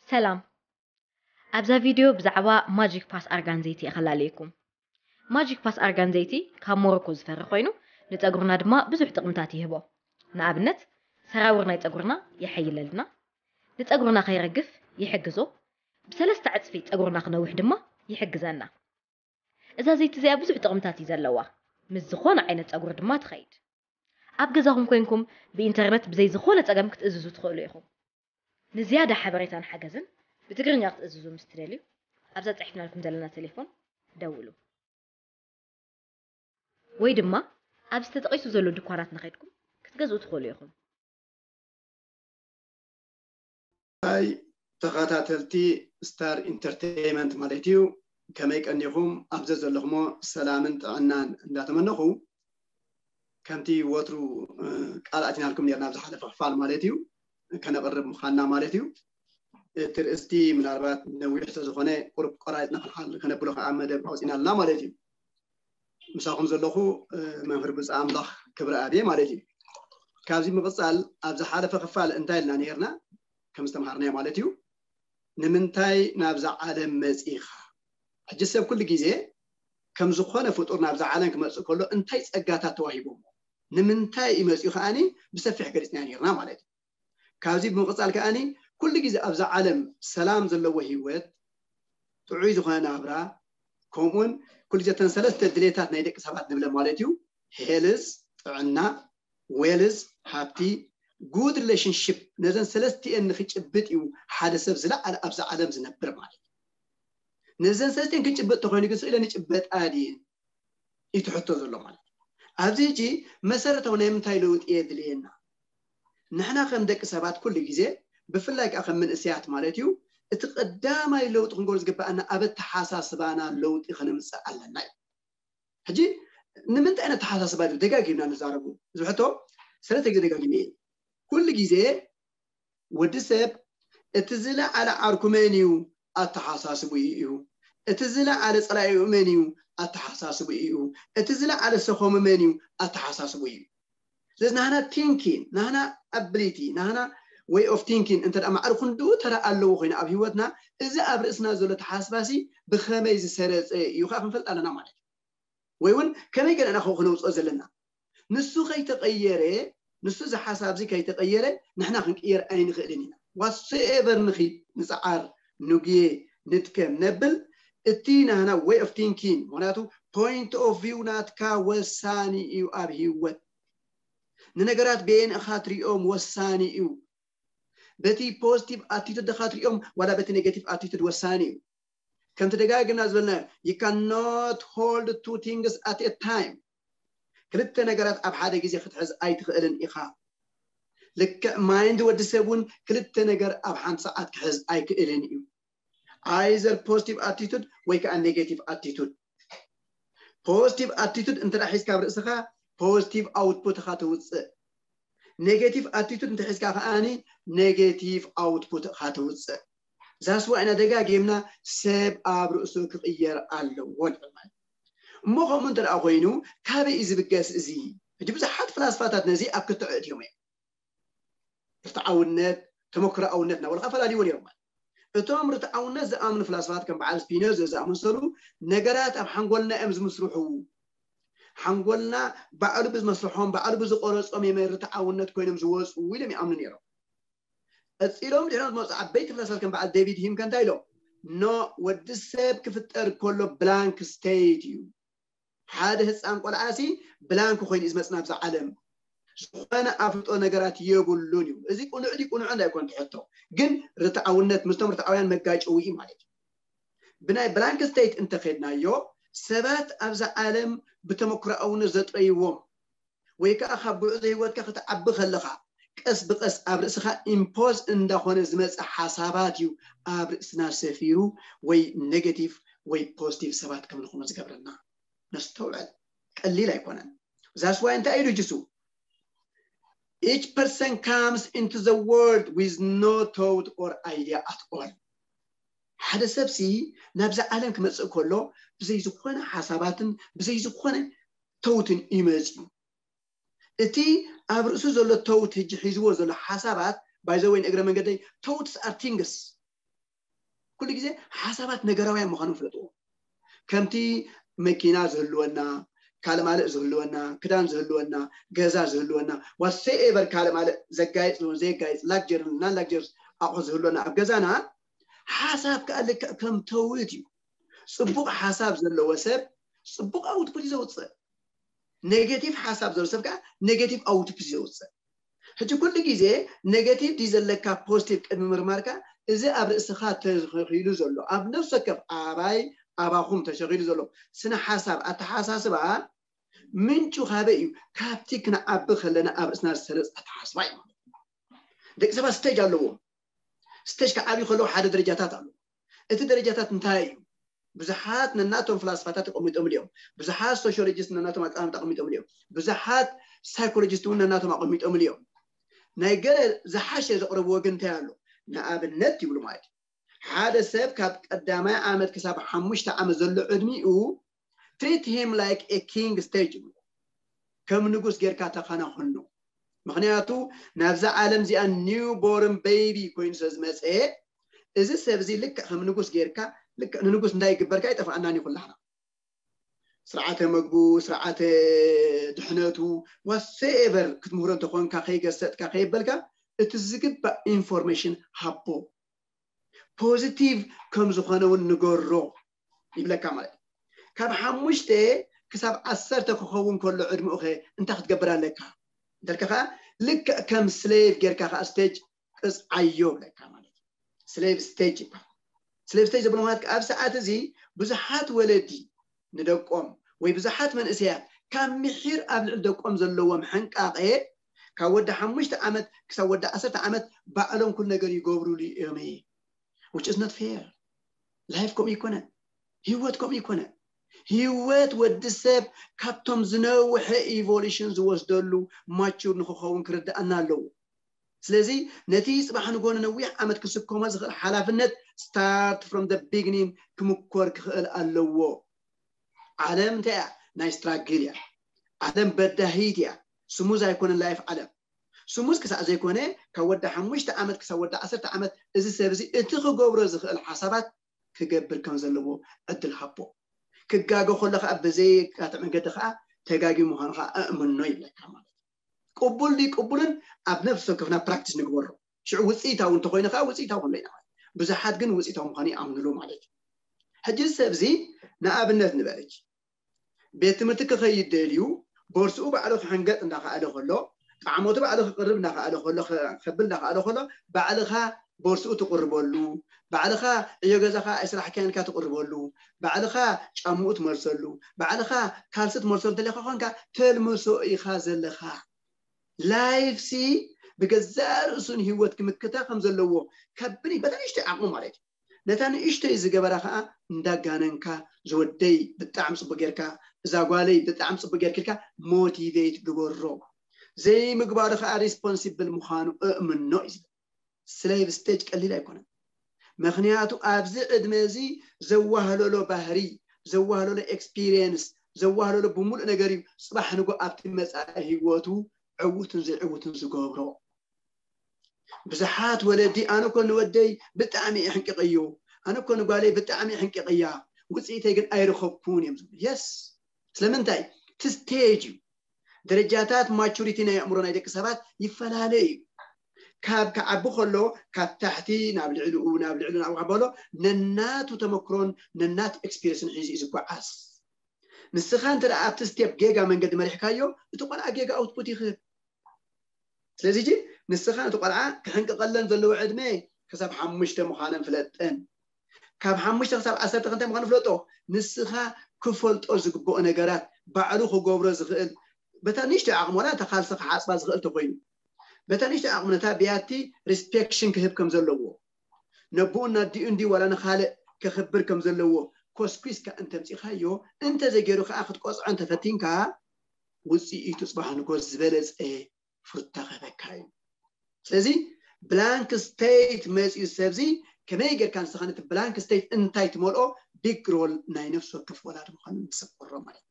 ሰላም። ኣብዛ ቪድዮ ብዛዕባ ማጂክ ፓስ ኣርጋን ዘይቲ እኸላለየኩም። ማጂክ ፓስ ኣርጋን ዘይቲ ካብ ሞሮኮ ዝፈሪ ኮይኑ ንፀጉርና ድማ ብዙሕ ጥቕምታት ይህቦ። ንኣብነት ሰራውር ናይ ፀጉርና የሐይለልና፣ ንፀጉርና ከይረግፍ ይሕግዞ፣ ብሰለስተ ዕፅፊ ፀጉርና ክነውሕ ድማ ይሕግዘና። እዛ ዘይቲ እዚኣ ብዙሕ ጥቕምታት እዩ ዘለዋ። ምስ ዝኾነ ዓይነት ፀጉሪ ድማ ትኸይድ። ኣብ ገዛኹም ኮይንኩም ብኢንተርነት ብዘይ ዝኾነ ፀገም ክትእዝዙ ትኽእሉ ኢኹም። ንዝያዳ ሓበሬታን ሓገዝን ብትግርኛ ክትእዝዙ ምስ ትደልዩ ኣብዛ ፅሒፍናልኩም ዘለና ቴሌፎን ደውሉ። ወይ ድማ ኣብዚ ተጠቒሱ ዘሎ ድኳናት ንኸድኩም ክትገዝኡ ትኽእሉ ኢኹም። ኣይ ተኸታተልቲ ስታር ኢንተርቴይመንት ማለት እዩ። ከመይ ቀኒኹም? ኣብዚ ዘለኹሞ ሰላምን ጥዕናን እንዳተመነኹ ከምቲ ወትሩ ቃል ኣቲናልኩም ነርና ኣብ ዝሓለፈ ክፋል ማለት እዩ ከነቕርብ ምዃንና ማለት እዩ። እቲ ርእስቲ ምናልባት ነዊሕ ስለዝኾነ ቁሩብ ቆራሪፅና ከነብሎ ከዓ መደብ ኣውፂና ኣለና ማለት እዩ። ምሳኹም ዘለኹ መምህር ብፁዕ ኣምላኽ ክብረ ኣብየ ማለት እዩ። ካብዚ ምቕፃል ኣብ ዝሓለፈ ክፋል እንታይ ኢልና ነርና ከም ዝተምሃርናዮ ማለት እዩ። ንምንታይ ናብዛ ዓለም መፂኻ? ሕጂ ሰብ ኩሉ ግዜ ከም ዝኾነ ፍጡር ናብዛ ዓለም ክመፅእ ከሎ እንታይ ፀጋታት ተዋሂቦሞ ንምንታይ እዩ መፂኡ ከዓኒ ብሰፊሕ ገሊፅና ነርና ማለት እዩ። ካብዚ ብምቕፃል ከዓኒ ኩሉ ግዜ ኣብዛ ዓለም ሰላም ዘለዎ ህይወት፣ ጥዑይ ዝኾነ ናብራ፣ ከምኡውን ኩሉ ግዜ እተን ሰለስተ ድሌታት ናይ ደቂ ሰባት ንብለን ማለት እዩ። ሄልዝ ጥዕና፣ ዌልዝ ሃብቲ፣ ጉድ ሪሌሽንሽፕ፣ ነዘን ሰለስቲኤን ንክጭብጥ እዩ ሓደ ሰብ ዝለዓለ ኣብዛ ዓለም ዝነብር ማለት እዩ። ነዘን ሰለስቲኤን ክጭብጥ ተኮይኑ ግን ስኢለ ንጭበጣ ድየን እዩ ትሕቶ ዘሎ ማለት እዩ። ኣብዚ ሕጂ መሰረታዊ ናይ ምንታይ ለውጢ የድልየና? ንሕና ከም ደቂ ሰባት ኩሉ ግዜ ብፍላይ ከዓ ከም መንእሰያት ማለት እዩ እቲ ቀዳማይ ለውጢ ክንገብሮ ዝግበኣና ኣብ ኣተሓሳስባና ለውጢ ከነምፅእ ኣለና እዩ። ሕጂ ንምንታይ ዓይነት ኣተሓሳስባ እዩ ደጋጊምና ንዛረቡ ዝብሕቶ ሰለስተ ግዜ ደጋጊመ እየ። ኩሉ ግዜ ወዲ ሰብ እቲ ዝለዓለ ዓርኩ መን እዩ ኣተሓሳስቡ እዩ። እቲ ዝለዓለ ፀላኢኡ መን እዩ ኣተሓሳስቡ እዩ። እቲ ዝለዓለ ሰኸሙ መን እዩ ኣተሓሳስቡ እዩ። ስለዚ ናህና ቲንኪን ናህና ኣቢሊቲ ናህና ወይ ኦፍ ቲንኪን እንተ ማዕሪ ክንድኡ ተራ ኣለዎ ኮይኑ ኣብ ህይወትና እዚ ኣብ ርእስና ዘሎ ተሓስባሲ ብኸመይ ዝሰረፀ እዩ ከዓ ክንፈልጥ ኣለና ማለት እዩ። ወይ እውን ከመይ ገለና ከ ክነውፅኦ ዘለና ንሱ ከይተቀየረ ንሱ እዚ ሓሳብ እዚ ከይተቀየረ ንሕና ክንቅየር ኣይንኽእልን ኢና። ዋትሶኤቨር ንኺድ ንፅዓር ንጉየ ንድከም ነብል እቲ ናህና ወይ ኦፍ ቲንኪን ምክንያቱ ፖይንት ኦፍ ቪው ናትካ ወሳኒ እዩ ኣብ ህይወት። ንነገራት በየን ኢኻ ትሪኦም ወሳኒ እዩ። በቲ ፖዚቲቭ ኣቲቱድ ዲኻ ትሪኦም ዋላ በቲ ኔጌቲቭ ኣቲቱድ ወሳኒ እዩ። ከምቲ ደጋግምና ዝበልና you cannot hold two things at a time። ክልተ ነገራት ኣብ ሓደ ግዜ ክትሕዝ ኣይትኽእልን ኢኻ። ልክዕ ማይንድ ወዲ ሰብ እውን ክልተ ነገር ኣብ ሓንቲ ሰዓት ክሕዝ ኣይክእልን እዩ። Either positive attitude ወይ ከዓ negative attitude። Positive attitude እንተ ሒዝካ ኣብ ርእስኻ positive output ኢኻ ተውፅእ። Negative attitude እንተ ሒዝካ ከዓኒ negative output ኢኻ ተውፅእ። ዛስዋ ኢና ደጋጊምና ሰብ ኣብ ርእሱ ክቕየር ኣለዎ ንብል ማለት እሞ ከምኡ እንተ ደኣ ኮይኑ ካበይ እዩ ዝብገስ እዚ? ሕጂ ብዙሓት ፍላስፋታት ነዚ ኣብ ክልተ ኣእትዮም እዮም። ርትዓውነት ተመክሮኣውነት እናበሉ ኣፈላልይዎ ነይሮም ማለት እቶም ርትዓውነት ዝኣምኑ ፍላስፋት ከም በዓል ስፒኖዘ ዝኣመሰሉ ነገራት ኣብ ሓንጎልና እዮም ዝምስርሑ። ሓንጎልና ባዕሉ ብዝመስርሖም ባዕሉ ብዝቆረፆም እዮም ርትዓውነት ኮይኖም ዝወፁ ኢሎም ይኣምኑ ነይሮም። ቀፂሎም ድሕሮም ዝመፁ ዓበይቲ ፍላስፋት ከም በዓል ዴቪድ ሂም ከ እንታይ ኢሎም? ኖ፣ ወዲ ሰብ ክፍጠር ከሎ ብላንክ ስቴት እዩ። ሓደ ህፃን ቆልዓ ሲ ብላንክ ኮይኑ እዩ ዝመፅእ ናብዛ ዓለም። ዝኾነ ኣፍልጦ ነገራት የብሉን እዩ። እዚ ቁኑዕ ድዩ ቁኑዕ እንዳይኮን ትሕቶ ግን ርትዓውነት ምስቶም ርትዓውያን መጋጨዊ እዩ ማለት እዩ። ብናይ ብላንክ ስቴት እንተኸድናዮ ሰባት ኣብዛ ዓለም ብተመክሮኣውነት ዘጥረይዎም ወይ ከዓ ካብ ጉዕዞ ህይወትካ ክትዓቢ ከለኻ ቀስ ብቀስ ኣብ ርእስኻ ኢምፖዝ እንዳኾነ ዝመፀ ሓሳባት እዩ ኣብ ርእስና ሰፊሩ ወይ ኔጌቲቭ ወይ ፖዚቲቭ ሰባት ከም ንኾኑ ዝገብረና። ነስተውዕል፣ ቀሊል ኣይኮነን። ዛስዋይ እንታይ ኢሉ ጅሱ? Each person comes into the world with no thought or idea at all። ሓደ ሰብሲ ናብዚ ዓለም ክመፅእ ከሎ ብዘይ ዝኾነ ሓሳባትን ብዘይ ዝኾነ ተውትን እዩ መፅዩ። እቲ ኣብ ርእሱ ዘሎ ተውት ሕጂ ሒዝዎ ዘሎ ሓሳባት ባይዘወይ ንእግረ መንገደይ ተውትስ ኣር ቲንግስ ኩሉ ግዜ ሓሳባት ነገራውያን ምዃኖም ፍለጥዎ። ከምቲ መኪና ዝህልወና፣ ካልእ ማልእ ዝህልወና፣ ክዳን ዝህልወና፣ ገዛ ዝህልወና፣ ዋትሰኤቨር ካልእ ማልእ ዘጋይፅ ይኹን ዘየጋይፅ፣ ላግጀርን ናን ላግጀርስ ኣቑሑ ዝህልወና ኣብ ገዛና፣ ሓሳብ ከዓ ልክዕ ከም ተውት እዩ። ፅቡቕ ሓሳብ ዘለዎ ሰብ ፅቡቕ ኣውትፑት እዩ ዘውፅእ። ኔጌቲቭ ሓሳብ ዘሎ ሰብ ከዓ ኔጌቲቭ ኣውትፑት እዩ ዘውፅእ። ሕጂ ኩሉ ግዜ ኔጌቲቭ ድዩ ዘለካ ፖዚቲቭ ቅድሚ ምርማርካ፣ እዚ ኣብ ርእስኻ ተሸኺሉ ዘሎ፣ ኣብ ነፍሲ ወከፍ ኣባይ ኣባኹም ተሸኺሉ ዘሎ ስነ ሓሳብ ኣተሓሳስባ ምንጩ ካበይ እዩ? ካብቲ ክንዓቢ ከለና ኣብ ርእስና ዝሰረፅ ኣተሓሳስባ እዩ ማለት እዩ። ደቂ ሰባት ስቴጅ ኣለዎም። ስቴጅ ክዓብዩ ከለዉ ሓደ ደረጃታት ኣለዎ። እቲ ደረጃታት እንታይ እዩ? ብዙሓት ነናቶም ፍላስፋታት ኣቐሚጦምሉ እዮም። ብዙሓት ሶሽዮሎጂስት ነናቶም ኣቀማምጣ ኣቐሚጦምሉ እዮም። ብዙሓት ሳይኮሎጂስት እውን ነናቶም ኣቐሚጦምሉ እዮም። ናይ ገለ ዝሓሸ ዘቕረብዎ ግን እንታይ ኣሎ? ንኣብነት ይብሉ ማለት እዩ። ሓደ ሰብ ካብ ቀዳማይ ዓመት ክሳብ ሓሙሽተ ዓመት ዘሎ ዕድሚኡ treat him like a king stage ይብሉ። ከም ንጉስ ጌርካ ተኸናኸኖ። ምኽንያቱ ናብዛ ዓለም እዚኣ ኒው ቦርን ቤቢ ኮይኑ ስለ ዝመፀ፣ እዚ ሰብ እዚ ልክዕ ከም ንጉስ ጌርካ፣ ልክዕ ንንጉስ እንታይ ይግበርካ ይጠፍኣናን እዩ ኩላህና። ስርዓተ መግቡ፣ ስርዓተ ድሕነቱ፣ ዋትሰኤቨር ክትምህሮ እንተኾንካ ከይገሰጥካ ከየበልካ እቲ ዝግባእ ኢንፎርሜሽን ሃቦ። ፖዚቲቭ ከም ዝኾነ እውን ንገሮ ይብለካ ማለት እዩ። ካብ ሓሙሽተ ክሳብ ዓሰርተ ክኸውን ከሎ ዕድሚኡኸ እንታይ ክትገብር ኣለካ እንተልካ ከዓ ልክዕ ከም ስሌቭ ጌርካ ከዓ ስቴጅ ቅፅዓዮ ይብለካ ማለት እዩ። ስሌቭ ስቴጅ ይበሃል። ስሌቭ ስቴጅ ዘብሎ ማለት ከዓ ኣብ ሰዓት እዚ ብዙሓት ወለዲ ንደቆም ወይ ብዙሓት መንእሰያት ካብ ምሒር ኣብ ልዕሊ ደቆም ዘለዎም ሕንቃቐ ካብ ወዲ ሓሙሽተ ዓመት ክሳብ ወዲ ዓሰርተ ዓመት ባዕሎም ኩሉ ነገር ይገብሩሉ እዮም። Which is not fair. ላይፍ ከምኡ ይኮነ። ህይወት ከምኡ ይኮነ። ህይወት ወዲ ሰብ ካብቶም ዝነውሐ ኢቮሉሽን ዝወስደሉ ማቹር ንክኸውን ክርድኣና ኣለዎ። ስለዚ ነቲ ፅባሕ ንጎ ንነዊሕ ዓመት ክስከሞ ዝኽእል ሓላፍነት start from the beginning ክምኮር ክኽእል ኣለዎ። ዓለም እንታይ እያ? ናይ ስትራግል እያ። ዓለም በዳሂት እያ። ስሙዝ ኣይኮነን ላይፍ ዓለም። ስሙዝ ክሳዕ ዘይኮነ ካብ ወዲ ሓሙሽተ ዓመት ክሳብ ወዲ ዓሰርተ ዓመት እዚ ሰብ እዚ እቲ ክገብሮ ዝኽእል ሓሳባት ክገብር ከም ዘለዎ ዕድል ሃቦ። ክጋገ ከሎ ከዓ ብዘየጋጥዕ መንገዲ ከዓ ተጋጊ ምዃኑ ከዓ ኣእምኖ ይብለካ ማለት እዩ። ቅቡል ድዩ ቅቡልን ኣብ ነፍሲ ወከፍና ፕራክቲስ ንግበሮ። ሽዑ ውፅኢታዊ እንተኮይኑ ከዓ ውፅኢታዊ ክንሎ ኢና ማለት እዩ። ብዙሓት ግን ውፅኢታዊ ምዃኑ ይኣምኑሉ ማለት እዩ። ሕጂ እዚ ሰብ እዚ ንኣብነት ንበል ሕጂ ቤት ትምህርቲ ክኸይድ ደልዩ ቦርስኡ ባዕሉ ክሕንገጥ እንዳኸኣለ ከሎ ጣዕሞቱ ባዕሉ ክቅርብ እንዳኸኣለ ከሎ ከብል እንዳኸኣለ ከሎ ባዕልኻ ቦርስኡ ትቅርበሉ ባዕልኻ ዕዮ ገዛኻ ኣይስራሕካያን ኢልካ ትቅርበሉ ባዕልኻ ጫምኡ ትመልሰሉ ባዕልኻ ካልሲ ትመልሰሉ እንተለካ ኮንካ ተልምሶ ኢኻ ዘለኻ። ላይፍ ሲ ብገዛእ ርእሱን ህይወት ክምክታ ከም ዘለዎ ከብል በታ ንእሽተይ ዓቕሙ ማለት እዩ። ነታ ንእሽተይ ዝገበራ ከዓ እንዳጋነንካ ዝወደይ ብጣዕሚ ፅቡቅ ጌርካ እዛ ጓለይ ብጣዕሚ ፅቡቅ ጌርካ ኢልካ ሞቲቬት ግበሮ። ዘይምግባሩ ከዓ ሪስፖንሲብል ምዃኑ እእምኖ እዩ ዝብል። ስሌቭ ስቴጅ ቀሊል ኣይኮነን። ምክንያቱ ኣብዚ ዕድመ እዚ ዘዋህለሎ ባህሪ ዘዋህለሎ ኤክስፒሪየንስ ዘዋህለሎ ብምሉእ ነገር እዩ ፅባሕ ንጎ ኣብቲ መፃኢ ህይወቱ ዕውትን ዘይዕውትን ዝገብሮ። ብዙሓት ወለዲ ኣነ እኮ ንወደይ ብጣዕሚ እየ ሕንቂቀዮ ኣነ እኮ ንጓለይ ብጣዕሚ እየ ሕንቂቀያ ውፅኢተይ ግን ኣይረኸብኩን እዮም ዝብሉ። የስ ስለምንታይ እቲ ስቴጅ እዩ። ደረጃታት ማቹሪቲ ናይ ኣእምሮ ናይ ደቂ ሰባት ይፈላለ እዩ። ካብ ክዓቢ ከሎ ካብ ታሕቲ ናብ ልዕሊኡ ናብ ልዕሊ ናብ በሎ ነናቱ ተመክሮን ነናቱ ኤክስፒሪየንስን ሒዙ እዩ ዝጓዓዝ። ንስኻ እንተ ኣብቲ ስቴፕ ጌጋ መንገዲ መሪሕካዮ እቲ ቆልዓ ጌጋ ኣውትፑት ይኽህብ። ስለዚ ጂ ንስኻ ነቲ ቆልዓ ክሕንቅቐለን ዘለዎ ዕድመ ክሳብ ሓሙሽተ ምዃነን ፍለጠን። ካብ ሓሙሽተ ክሳብ ዓሰርተ ክንታይ ምዃኑ ፍለጦ። ንስኻ ክፈልጦ ዝግብኦ ነገራት ባዕሉ ክገብሮ ዝኽእል በታ ንእሽተይ ዓቕሙ ዋላ እታ ካልሲ ክሓፅባ ዝኽእል ተኮይኑ በታ ንእሽተይ ዓቕሙ ነታ ብያቲ ሪስፔክሽን ክህብ ከም ዘለዎ ነቦኡ ናዲኡ እንዲ ዋላ ንኻልእ ከኽብር ከም ዘለዎ ኮስኩስካ እንተምፂኻዮ እንተዘይገይሩ ከዓ ክትቆፅዖ እንተፈቲንካ ውፅኢቱ ፅባሕ ንጎ ዝበለፀ ፍሩታ ከበካ እዩ። ስለዚ ብላንክ ስቴት መፅኡ ሰብዚ ከመይ ጌርካ ንስኻ ነቲ ብላንክ ስቴት እንታይ ትመልኦ ቢግ ሮል ናይ ነፍሲ ወከፍ ወላዲ ምዃኑ ንስቆሮ ማለት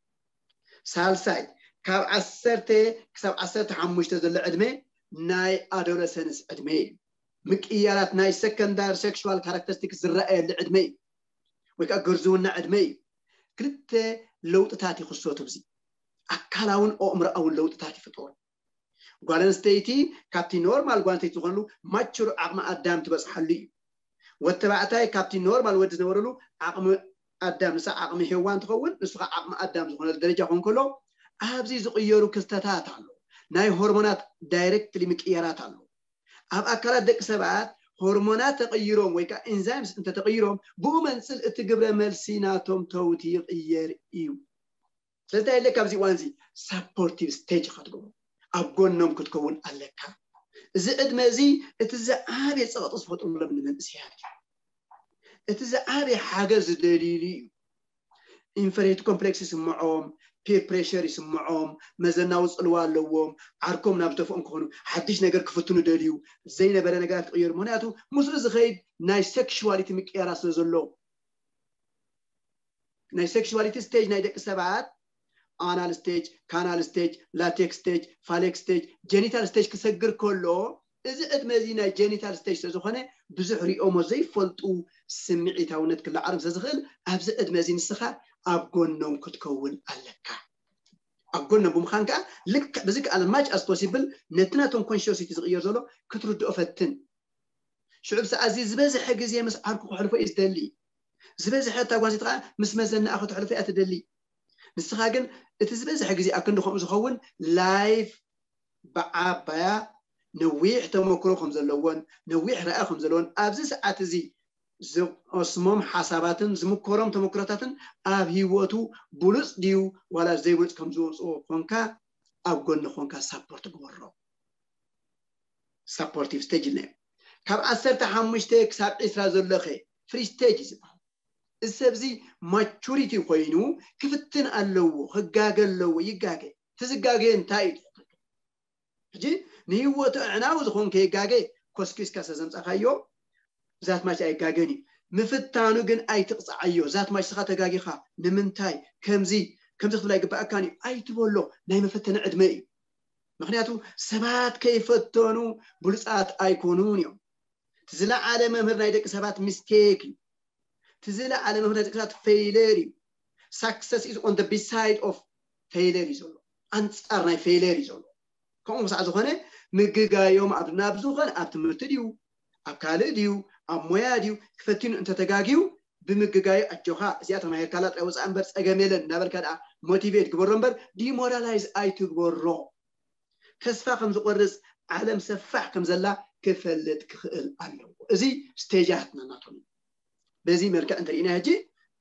ሳልሳይ ካብ ዓሰርተ ክሳብ ዓሰርተ ሓሙሽተ ዘሎ ዕድመ ናይ ኣዶለሰንስ ዕድመ እዩ። ምቅያራት ናይ secondary sexual characteristics ዝረኣየሉ ዕድመ እዩ፣ ወይ ከዓ ግርዝውና ዕድመ እዩ። ክልተ ለውጥታት ይኽሰቱ። እዚ ኣካላውን ኣእምሮኣውን ለውጥታት ይፍጠሩ። ጓል ኣንስተይቲ ካብቲ ኖርማል ጓል ኣንስተይቲ ዝኾነሉ ማቹር ዓቕሚ ኣዳም ትበፅሓሉ እዩ። ወተባዕታይ ካብቲ ኖርማል ወዲ ዝነበረሉ ዓቕሚ ኣዳም፣ ንሳ ዓቕሚ ሄዋን ትኸውን፣ ንሱ ከዓ ዓቕሚ ኣዳም ዝኾነሉ ደረጃ ክኾን ከሎ፣ ኣብዚ ዝቕየሩ ክስተታት ኣሎ። ናይ ሆርሞናት ዳይሬክትሊ ምቅያራት ኣሎ። ኣብ ኣካላት ደቂ ሰባት ሆርሞናት ተቐይሮም ወይ ከዓ ኢንዛይምስ እንተተቐይሮም፣ ብኡ መንፅል እቲ ግብረ መልሲ ናቶም ተውት ይቕየር እዩ። ስለዚ እንታይ የድልየካ ኣብዚ እዋን እዚ? ሳፖርቲቭ ስቴጅ ኢኻ ትገብሮ፣ ኣብ ጎኖም ክትከውን ኣለካ። እዚ ዕድመ እዚ እቲ ዝዓበየ ፀቕጢ ዝፈጥሩሎም ንመንእሰያት እዩ። እቲ ዝዓበየ ሓገዝ ዝደልዩሉ እዩ። ኢንፈሪቲ ኮምፕሌክስ ይስምዖም፣ ፒር ፕሬሸር ይስምዖም፣ መዘናዊ ፅልዋ ኣለዎም። ዓርኮም ናብ ዝተፍኦም ክኾኑ፣ ሓድሽ ነገር ክፍትኑ ደልዩ፣ ዘይነበረ ነገራት ክቕየሩ። ምክንያቱ ምስኡ ዝኸይድ ናይ ሴክሽዋሊቲ ምቅያራት ስለ ዘሎ፣ ናይ ሴክሽዋሊቲ ስቴጅ ናይ ደቂ ሰባት ኣናል ስቴጅ፣ ካናል ስቴጅ፣ ላቴክስ ስቴጅ፣ ፋሌክ ስቴጅ፣ ጀኒታል ስቴጅ ክሰግር ከሎ፣ እዚ ዕድመ እዚ ናይ ጀኒታል ስቴጅ ስለዝኾነ ብዙሕ ሪኦሞ ዘይፈልጡ ስምዒታውነት ክለዓሎም ስለዝኽእል፣ ኣብዚ ዕድመ እዚ ንስኻ ኣብ ጎኖም ክትከውን ኣለካ። ኣብ ጎኖም ብምዃን ከዓ ልክዕ ብዝከኣለ ማች ኣስ ፖሲብል ነቲ ናቶም ኮንሽስቲ ዝቕየር ዘሎ ክትርድኦ ፈትን። ሽዑ ብሰዓት እዚ ዝበዝሐ ግዜ ምስ ዓርኩ ክሕልፎ እዩ ዝደሊ። ዝበዝሐ እታ ጓል ኣንስተይቲ ከዓ ምስ መዘናኣ ክትሕልፎ እያ ትደሊ። ንስኻ ግን እቲ ዝበዝሐ ግዜ ኣብ ክንዲ ከምኡ ዝኸውን ላይፍ ብዓባያ ነዊሕ ተመክሮ ከም ዘለዎን ነዊሕ ራእይ ከም ዘለዎን ኣብዚ ሰዓት እዚ ዝቐስሞም ሓሳባትን ዝምከሮም ተመክሮታትን ኣብ ህይወቱ ብሉፅ ድዩ ዋላ ዘይብሉፅ ከም ዝወፅኦ ኮንካ ኣብ ጎኒ ኮንካ ሳፖርት ግበሮ። ሳፖርቲቭ ስቴጅ ኢልና ካብ ዓሰርተ ሓሙሽተ ክሳብ ዕስራ ዘሎ ከ ፍሪ ስቴጅ እዩ ዝበሃል። እዚ ሰብ እዚ ማቹሪቲ ኮይኑ ክፍትን ኣለዎ፣ ክጋገ ኣለዎ። ይጋገ፣ እቲ ዝጋገ እንታይ እዩ? ሕጂ ንህይወቱ ኣዕናዊ ዝኾን ከይጋገ ኮስኪስካ ስለ ዘምፃኻዮ ዛት ማች ኣይጋገን እዩ። ምፍታኑ ግን ኣይትቕፃዓዮ። ዛት ማች ስኻ ተጋጊኻ፣ ንምንታይ ከምዚ ከምዚ ክትብል ኣይግባኣካን እዩ ኣይትበሎ። ናይ መፈተኒ ዕድመ እዩ። ምክንያቱ ሰባት ከይፈተኑ ብሉፃት ኣይኮኑን እዮም። እቲ ዝለዓለ መምህር ናይ ደቂ ሰባት ሚስቴክ እዩ። እቲ ዝለዓለ መምህር ናይ ደቂ ሰባት ፌይለር እዩ። Success is on the beside of failure እዩ ዘሎ፣ ኣንፃር ናይ ፌይለር እዩ ዘሎ። ከምኡ ክሳዕ ዝኾነ ምግጋዮም ኣብ ናብ ዝኾነ ኣብ ትምህርቲ ድዩ ኣብ ካልእ ድዩ ኣብ ሞያ ድዩ ክፈትኑ እንተተጋግዩ ብምግጋዩ ኣጆኻ እዚኣ ተማሂርካላ ጥራይ ወፃእ እምበር ፀገም የለን እናበልካ ደኣ ሞቲቬት ግበሮ እምበር ዲሞራላይዝ ኣይትግበሮ። ተስፋ ከም ዝቆርፅ ዓለም ሰፋሕ ከም ዘላ ክፈልጥ ክኽእል ኣለዎ። እዚ ስቴጃትና ናቶም እዩ። በዚ መልክዕ እንተርኢና ሕጂ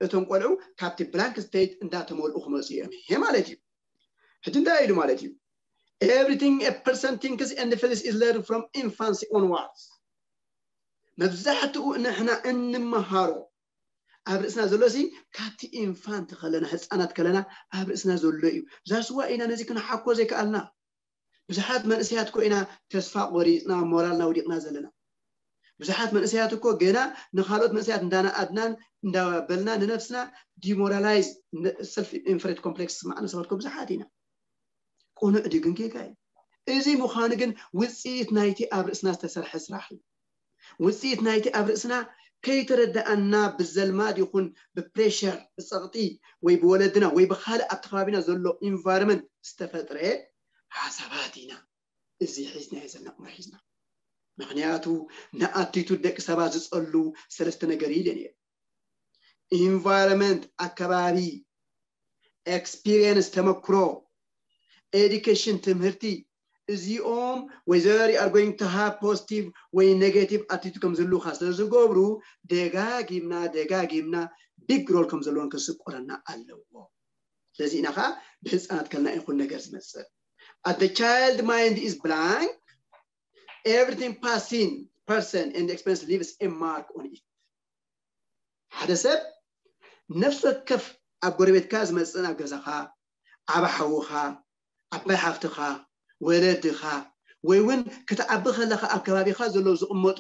እቶም ቆልዑ ካብቲ ብላንክ ስቴጅ እንዳተመልኡ ክመፁ እዮም ይሄ ማለት እዩ። ሕጂ እንታይ ኢሉ ማለት እዩ? Everything a person thinks and feels is learned from infancy onwards። መብዛሕትኡ ንሕና እንመሃሮ ኣብ ርእስና ዘሎ ሲ ካብቲ ኢንፋንት ከለና ህፃናት ከለና ኣብ ርእስና ዘሎ እዩ። ዛስዋ ኢና ነዚ ክንሓኮ ዘይከኣልና። ብዙሓት መንእሰያት ኮ ኢና ተስፋ ቆሪፅና ሞራልና ወዲቕና ዘለና። ብዙሓት መንእሰያት እኮ ገና ንካልኦት መንእሰያት እንዳናኣድናን እንዳበልና ንነብስና ዲሞራላይዝ ሰልፍ ኢንፈሬት ኮምፕሌክስ ስማዕና ሰባት ኮ ብዙሓት ኢና። ቅኑዕ ድዩ ግን ጌጋ እዩ? እዚ ምዃኑ ግን ውፅኢት ናይቲ ኣብ ርእስና ዝተሰርሐ ስራሕ እዩ። ውፅኢት ናይቲ ኣብ ርእስና ከይተረዳኣና ብዘልማድ ይኹን ብፕሬሸር ብፀቕጢ ወይ ብወለድና ወይ ብካልእ ኣብቲ ከባቢና ዘሎ ኢንቫይሮመንት ዝተፈጥረ ሓሳባት ኢና። እዚ ሒዝናዮ ዘለና ቁመር ሒዝና ምክንያቱ ንኣቲቱድ ደቂ ሰባት ዝፀሉ ሰለስተ ነገር ኢለን እየ። ኢንቫይሮመንት ኣከባቢ፣ ኤክስፒሪየንስ ተመክሮ፣ ኤዱኬሽን ትምህርቲ እዚኦም ወይ ዘሪ ኣር ጎይንግ ቱ ሃብ ፖዚቲቭ ወይ ኔጌቲቭ ኣቲቱድ ከም ዝህልውካ ስለ ዝገብሩ ደጋጊምና ደጋጊምና ቢግ ሮል ከም ዘለዎን ክስቆረና ኣለዎ። ስለዚ ኢና ከዓ ብህፃናት ከልና ይኹን ነገር ዝመፅእ። At the child mind is blank, everything passing person and experience leaves a mark on it። ሓደ ሰብ ነፍሲ ወከፍ ኣብ ጎረቤትካ ዝመፅእ ናብ ገዛኻ ዓብ ሓውኻ ዓባይ ሓፍትኻ ወለድኻ ወይ እውን ክትዓቢ ከለኻ ኣብ ከባቢኻ ዘለዉ ዝቕመጡ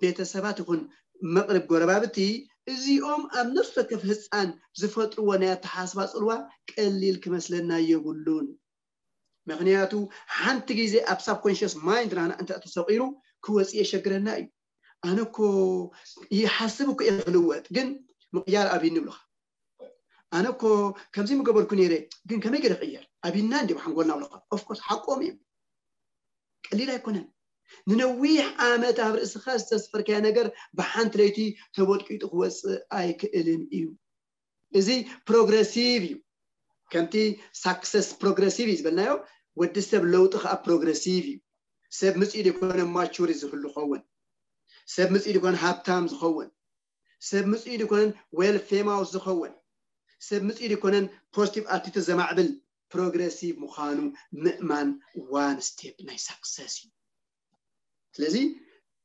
ቤተሰባት ይኹን መቕርብ ጎረባብቲ እዚኦም ኣብ ነፍሲ ወከፍ ህፃን ዝፈጥርዎ ናይ ኣተሓሳስባ ፅልዋ ቀሊል ክመስለና የብሉን። ምክንያቱ ሓንቲ ግዜ ኣብ ሳብኮንሽስ ማይንድ ናህና እንተ ተሰቂሩ ክወፅእ የሸግረና እዩ። ኣነ እኮ ይሓስብ እኮ እየ ክልወጥ፣ ግን ምቕያር ኣብይኒ ይብሉኻ። ኣነ እኮ ከምዚ ምገበርኩ ነይረ፣ ግን ከመይ ገይረ ክቕየር ኣብይና እንዲ ሓንጎልና ይብሉኻ። ኦፍኮርስ ሓቆም እዩ፣ ቀሊል ኣይኮነን። ንነዊሕ ዓመት ኣብ ርእስኻ ዝተስፈርካዮ ነገር ብሓንቲ ለይቲ ተቦጥቂጡ ክወፅእ ኣይክእልን እዩ። እዚ ፕሮግረሲቭ እዩ። ከምቲ ሳክሰስ ፕሮግረሲቭ እዩ ዝበልናዮ፣ ወዲ ሰብ ለውጢ ከዓ ፕሮግረሲቭ እዩ። ሰብ ምፅኡ ዘይኮነ ማቹር ዝህሉ ኸውን፣ ሰብ ምፅኡ ዘይኮነ ሃብታም ዝኸውን፣ ሰብ ምፅኡ ዘይኮነን ዌል ፌማውስ ዝኸውን፣ ሰብ ምፅኡ ዘይኮነን ፖዚቲቭ ኣቲቱድ ዘማዕብል፣ ፕሮግረሲቭ ምዃኑ ምእማን ዋን ስቴፕ ናይ ሳክሰስ እዩ። ስለዚ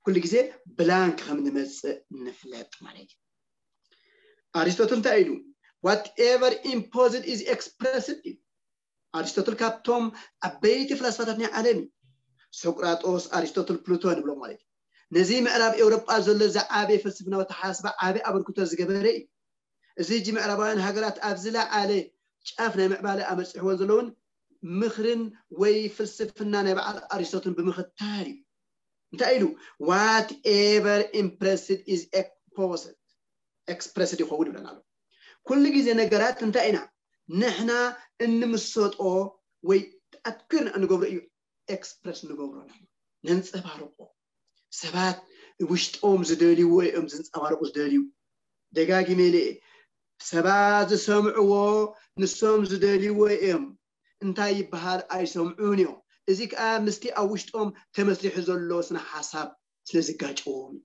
ኩሉ ግዜ ብላንክ ከም ንመፅእ ንፍለጥ ማለት እዩ። ኣሪስቶትል እንታይ ኢሉ? Whatever imposed is expressed እዩ። ኣሪስቶትል ካብቶም ዓበይቲ ፍላስፋታት ናይ ዓለም እዩ። ሶቅራጦስ፣ ኣሪስቶትል፣ ፕሉቶ ንብሎ ማለት እዩ። ነዚ ምዕራብ ኤውሮጳ ዘሎ ዝዓበየ ፍልስፍናዊ ኣተሓሳስባ ዓቢ ኣበርክቶ ዝገበረ እዩ። እዚ ሕጂ ምዕራባውያን ሃገራት ኣብ ዝለዓለ ጫፍ ናይ ምዕባለ ኣበፂሕወን ዘለውን ምኽርን ወይ ፍልስፍና ናይ በዓል ኣሪስቶትን ብምኽታል እዩ። እንታይ ኢሉ? Whatever impressed is exposed፣ ኤክስፕረስድ ይኸውን ይብለና ኣሎ። ኩሉ ግዜ ነገራት እንታይ ኢና ንሕና እንምሰጦ ወይ ኣትኩርና እንገብሮ እዩ ኤክስፕረስ ንገብሮ፣ ነንፀባርቆ። ሰባት ውሽጦም ዝደልይዎ እዮም ዝንፀባርቁ ዝደልዩ። ደጋጊመ ኢለ እየ፣ ሰባት ዝሰምዕዎ ንሶም ዝደልይዎ እዮም። እንታይ ይበሃል ኣይሰምዑን እዮም። እዚ ከዓ ምስቲ ኣብ ውሽጦም ተመስሪሑ ዘሎ ስነ ሓሳብ ስለ ዝጋጨዎም እዩ።